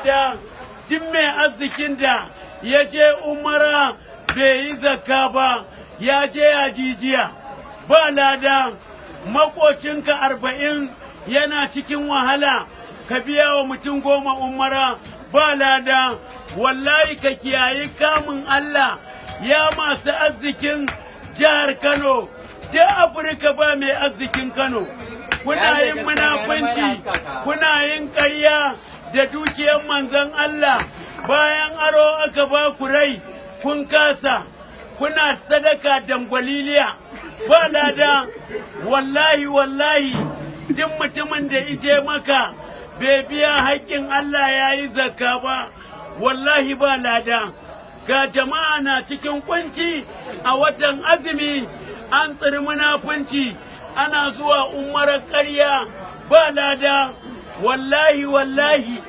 Lada. Duk mai arzikin da ya je umara bai yi zakka ba, ya je hajijiya, ba lada. Makocinka 40 yana cikin wahala, ka biya wa mutum 10 umara, ba lada. Wallahi ka kiyayi kamun Allah, ya masu arzikin jihar Kano. Duk Afirka ba mai arzikin Kano. Kuna yin munafunci, kuna yin ƙarya da dukiyar manzon Allah. Bayan aro aka ba ku rai, kun kasa. Kuna sadaka dangwaliliya, ba lada. Wallahi, wallahi, duk mutumin da ije maka bai biya haƙƙin Allah ya yi zakka ba, wallahi ba lada. Ga jama'a na cikin kunci a watan azumi, an tsiri munafunci, ana zuwa umarar ƙarya, ba lada. Wallahi, wallahi.